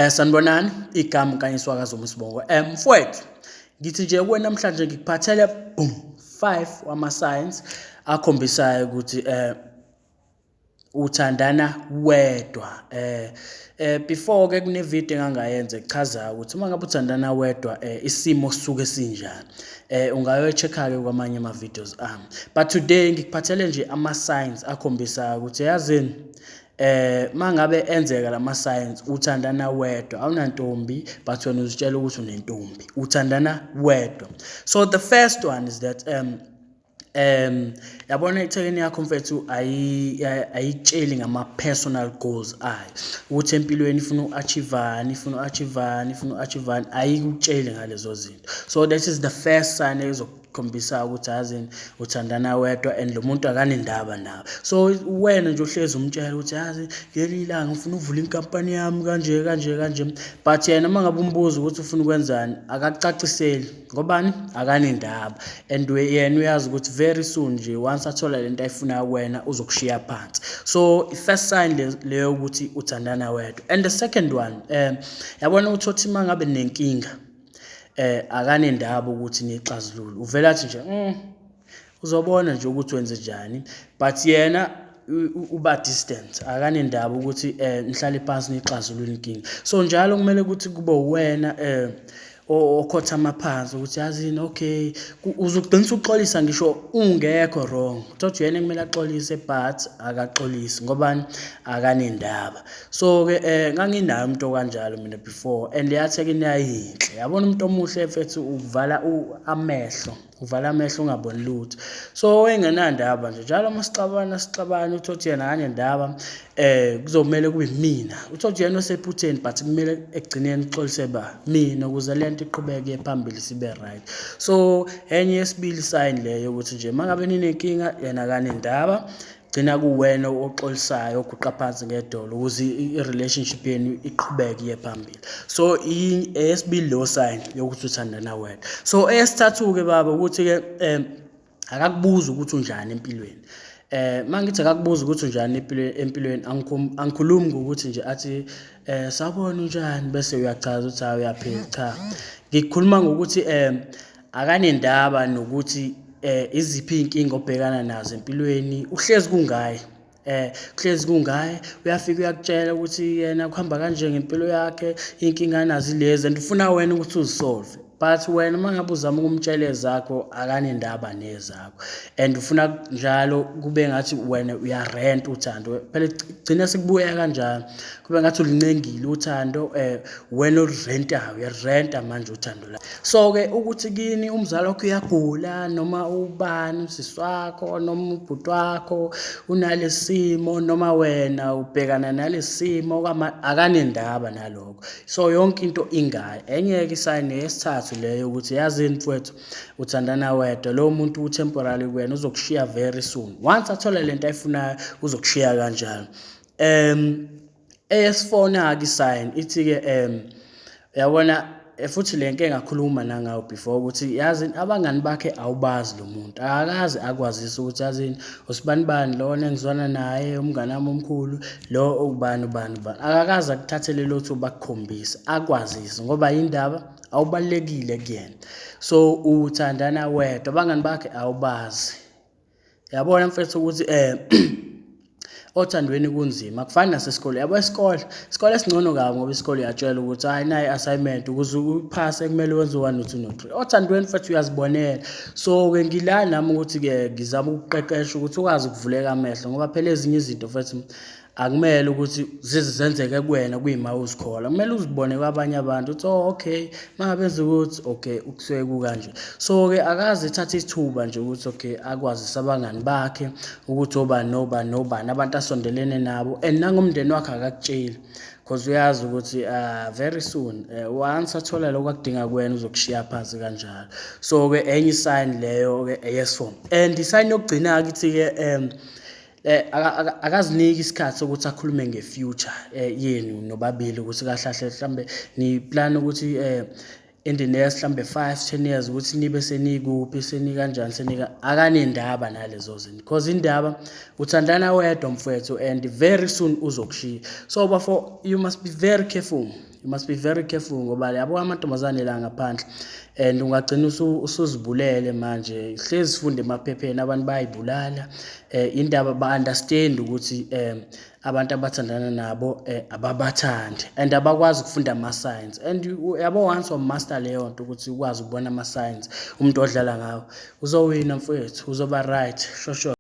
Sanibonani, igama uNkanyiswa kaZuma isibongo. Mfowethu, ngithi nje kuwe namhlanje ngikuphathele boom 5 wama-signs akhombisayo ukuthi uthandana wedwa. Before ke kune video engangayenza echazayo ukuthi uma ngabe uthandana wedwa isimo sisuke sinjani. Ungayo-check-a ke kwamanye ama videos ami. But today ngikuphathele nje ama signs akhombisayo ukuthi, yazini, mangabe enzeka lama signs, uthandana wedwa, awunantombi, but wena uzitshela ukuthi unentombi, uthandana wedwa. So the first one is that yabona, ithekeni yakho, mfethu, ayitsheli ngama personal goals ayo, ukuthi empilweni ifuna u-achievani, ifuna u-achievani, ifuna u-achievani, ayikutsheli ngalezo zinto. So that is the first sign ezokukhombisa ukuthi, yazini, uthandana wedwa and lo muntu akanendaba nawe. So wena nje uhlezi umtshela ukuthi, yazi, ngelinye ilanga ngifuna ukuvula inkampani yami kanje kanje kanje, but yena uma ngabe umbuza ukuthi ufuna ukwenzani, akakucaciseli. Ngobani? Akanendaba. And yena uyazi ukuthi very soon nje, once athola lento ayifunayo kuwena, uzokushiya phansi. So i-first sign leyo ukuthi uthandana wedwa. And the second one, yabona, uthi uma ngabe nenkinga, akanendaba ukuthi nixazulule, uvela athi nje, uzobona nje ukuthi wenze njani," but yena uba distant, akanendaba ukuthi nihlale phansi nixazulule inkinga. So njalo kumele ukuthi kube uwena okhothama phansi ukuthi, yazini, okay, uzugcina usuxolisa ngisho ungekho wrong. Uthothi uyena ekumele axolise, but akaxolisi. Ngobani? Akanendaba. So-ke nganginayo umuntu okanjalo mina before, and leya thekeni yayinhle. Yabona, umuntu omuhle, mfethu, uvala amehlo, uvala amehlo ungaboni lutho. So engenandaba nje, njalo uma sixabana, sixabana, uthole yena akanendaba, kuzomele kube mina, uthole yena osephutheni, but kumele ekugcineni kuxolise ba mina ukuze lento iqhubeke phambili, sibe right. So enye yesibili sign leyo, ukuthi nje uma ngabe ninenkinga, yena akanendaba, gcina kuwena oxolisayo, oguqa phansi ngedolo ukuze i-relationship yenu iqhubeke iye phambili. So eyesibili leyo sign yokuthi uthandana wedwa. So eyesithathu-ke, baba, ukuthi-ke akakubuza ukuthi unjani empilweni. Mangithi akakubuza ukuthi unjani empilweni, angikhulumi ngokuthi nje athi, "Sawubona, unjani?" bese uyachaza ukuthi, "Hayi, uyaphila." Cha, ngikhuluma ngokuthi akanendaba nokuthi iziphi iy'nkinga obhekana nazo empilweni. Uhlezi kungaye, kuhlezi kungaye. Uyafika uyakutshela ukuthi yena kuhamba kanje ngempilo yakhe, iy'nkinga anazo ilezi, and ufuna wena ukuthi uzisolve, but wena uma ngabe uzama ukumtshela ezakho, akanendaba nezakho, and ufuna njalo kube ngathi wena uyarenta uthando. Phela gcina sekubuya kanjalo, kube ngathi ulincengile uthando, wena olurentayo, uyarenta manje uthando la. So-ke ukuthi kini umzali wakho uyagula, noma ubani, usisi wakho noma ubhuti wakho unalesi simo, noma wena ubhekana nalesi simo, akanendaba nalokho. So yonke into ingaye. Enye-ke i-sign eyesithathu leyo, ukuthi, yazini, mfowethu, uthandana wedwa. Lowo muntu u-temporary kuwena, uzokushiya very soon. Once athola lento ayifunayo, uzokushiya kanjalo. Eyesifona-ke i-sign ithi-ke, uyabona, futhi le nto engakhuluma nangayo before, ukuthi, yazini, abangani bakhe awubazi. Lo muntu akakaze akwazise ukuthi, yazini, usibanibani lona engizwana naye, umngani wami omkhulu lo, ubani ubani ubani. Akakaze akuthathele lelo thuba akukhombise, akwazise, ngoba yindaba awubalulekile kuyena. So uthandana wedwa, abangani bakhe awubazi. Yabona, mfethu, ukuthi othandweni kunzima, akufani nasesikoleni. Yabo, isikole, isikole esingcono kabi, ngoba isikole uyatshela ukuthi, hayi, nayi i-assignment, ukuze uphase kumele wenze u-one, no-two, no-three. Othandweni, mfethu, uyazibonela. So-ke ngila nami ukuthi-ke ngizama ukuqeqesha ukuthi ukwazi ukuvuleka amehlo, ngoba phela ezinye izinto, mfethu, akumele ukuthi zize zenzeke kuwena kuyima uzikhola, kumele uzibone kwabanye abantu ukuthi, oh okay, uma benza ukuthi okay, kusuke kukanje. So-ke akaze ethathe ithuba nje ukuthi okay, akwazise abangani bakhe ukuthi obani nobani nobani, abantu asondelene nabo, and nangomndeni wakhe akakutsheli, because uyazi ukuthi very soon, once athola lokho akudinga kuwena, uzokushiya phansi kanjalo. So-ke enye i-sign leyo-ke eyesi-four. And i-sign yokugcina-ke ithi-ke akaziniki isikhathi sokuthi akhulume nge-future yenu nobabili, ukuthi kahle kahle mhlambe ni-plan ukuthi in the next mhlambe 5 10 years ukuthi nibe senikuphi, senikanjani, senika. Akanendaba nalezo zinto, because indaba uthandana wedwa, mfowethu, and very soon uzokushiya. So bafo, you must be very careful. You must be very careful ngoba yabo amantombazane la ngaphandle and ungagcina usuzibulele manje. Hlezi sifunde emaphepheni, abantu bayayibulala. Indaba ba-understand ukuthi abantu abathandana nabo ababathandi and abakwazi ukufunda ama-signs and yabo, once wa-master leyo nto ukuthi ukwazi ukubona ama-signs, umuntu odlala ngawo, uzowina mfowethu, uzoba right, sho sho.